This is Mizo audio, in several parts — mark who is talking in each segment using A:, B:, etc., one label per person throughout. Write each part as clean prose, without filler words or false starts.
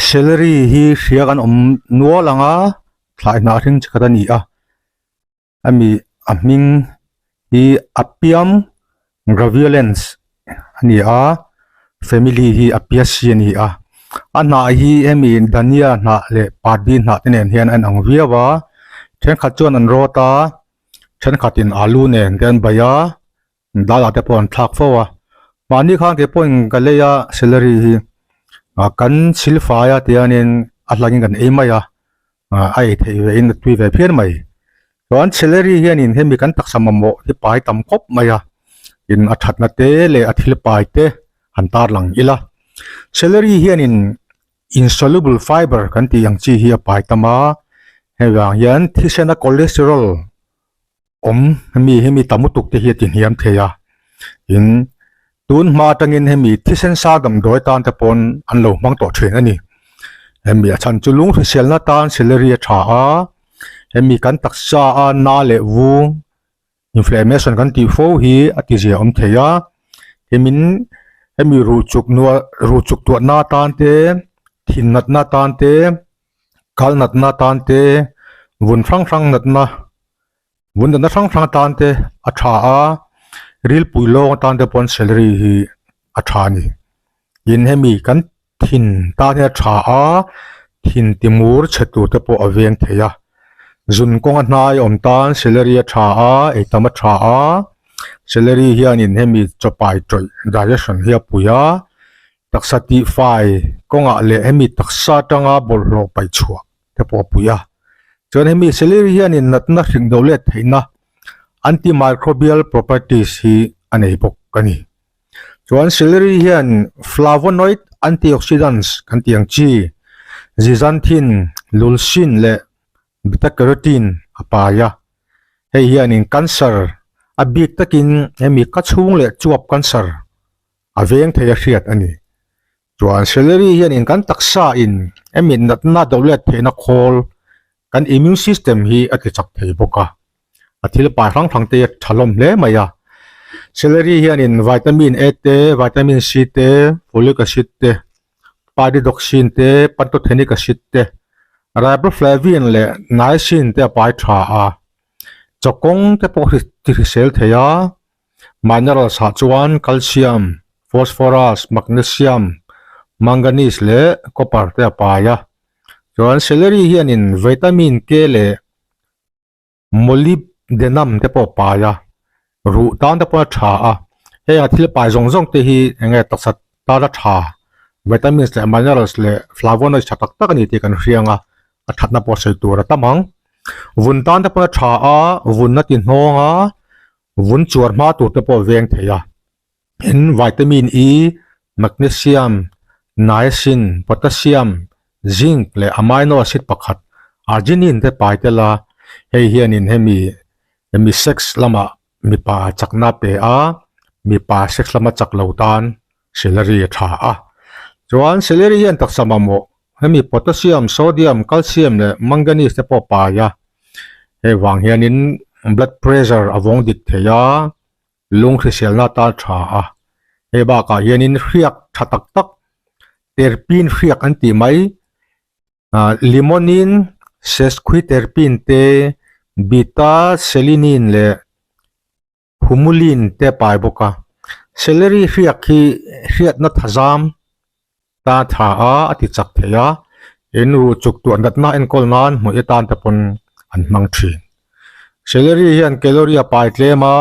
A: Celery hi hria kan awm nual ang a thlai hnah hring chi khat a ni a ami a hming hi Apium graveolens a ni a family hi Apiaceae a ni a a hnah hi hemi dhania hnah leh pardi hnah te nen hian a inang viau a thenkhat chuan an rawt a thenkhatin alu nen te an bei a. Dal ah te pawh an thlak fo a mahni khan kei pawhin ka lei a celery hi ah kan silfai a tihianin a hlangin kan ei mai a ah a ei theih ve in a tui ve phian mai chuan celery hianin hemi kan taksa mamawh hi pai tam khawp mai a tin a thatna te leh a thil pai te han tarlang ila celery hianin insoluble fiber kan tih ang chi hi a pai tam a hei vang hian thisena cholesterol awm hemi hemi tam lutuk te hi a ti hniam thei a tin tun hma atangin hemi thisen sa damdawi tan te pawn an lo hmang tawh thin a ni hemi a chhan chu lung hriselna tan celery a tha a hemi kan taksa a na leh vung inflammation kan tih fo hi a ti zia awm thei a hemin hemi ruh chuk nuah ruh chuk tuahna tan te thin natna tan te kal natna tan te vun hrang hrang natna vun natna hrang hrang atan te a tha a rilpui lawng atan te pawn celery hi a tha a ni tin hemi kan thin tan hian a tha a thin ti mur chhe tur te pawh a veng thei a zun kawnga hnai awm tan celery a tha a eitam a tha a celery hianin hemi chawpai tawih digestion hi a pui a. Taksa tihfai kawngah leh hemi taksa atanga bawlhhlawh paih chhuah te pawh a pui a. Chuan hemi celery hianin natna hrik do let theihna antimicrobial properties hi a nei bawk a ni. Chuan celery hian flavonoid antioxidants kan tih ang chi zeaxanthin, lulsin leh beta-carotene a pai a. Hei hianin cancer a bik takin hemi ka chhung leh chuap cancer a veng thei a hriat a ni. Chuan celery hianin kan taksa in hemi natna do let theihna khawl kan immune system hi a ti chak thei bawk a. A thil pai hrang hrang te hi a tha hlawm hle mai a. Celery hianin vitamin A te, vitamin C te, folic acid te, pyridoxine te, pantothenic acid te, riboflavin leh niacin te a pai tha a. Chawkawng te pawh hi ti hrisel thei a. Minerals ah chuan calcium, phosphorus, magnesium, manganese leh copper te a pai a. Chuan celery hianin vitamin K leh molybdenum te pawh a pai a, ruh tan te pawh a tha a. Heng a thil pai zawng zawng te hi eng nge taksa tana tha vitamins leh minerals leh flavonoids tha tak tak a ni tih kan hriang a, a thatna pawh sawi tur a tam ang. Vun tan te pawh a tha a, vun a ti hnawng a. Vun chuar hma tur te pawh veng thei a. Tin, vitamin E, magnesium, niacin, potassium, zinc leh amino acid pakhat arginine te pai tel a, hei hianin hemi hemi sex lamah mipa chakna pe a, mipa sex lama chak lo tan celery a tha a. Chuan celery hian taksa mamawh hemi potassium, sodium, calcium leh manganese te pawh pai a. Hei vang hianin blood pressure a vawng dik thei a, lung hriselna atan tha a. Hei bakah hianin hriak tha tak tak terpene hriak an tih mai ah limonene, sesquiterpene te, beta selinene leh Humulin te a pai bawk a, celery hriak hi hriatna thazam ta tha a, a ti chak thei a, in ruh chuk tuah natna enkawl nan hmuih atan te pawn an hmang thin. Celery hian calorie a pai tlem a,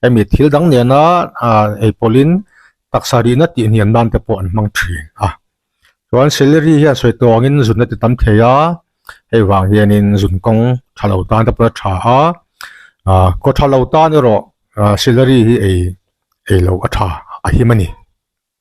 A: hemi thil dang nena ah ei pawlhin taksa rihna tih hniam nan te pawh an hmang thin a. Chuan celery hian sawi tawh angin zun a ti tam thei a, hei vang hianin zun kawng tha lo tan te pawh a tha a, ah kaw tha lo tan erawh celery hi ei ei loh a tha a him a ni.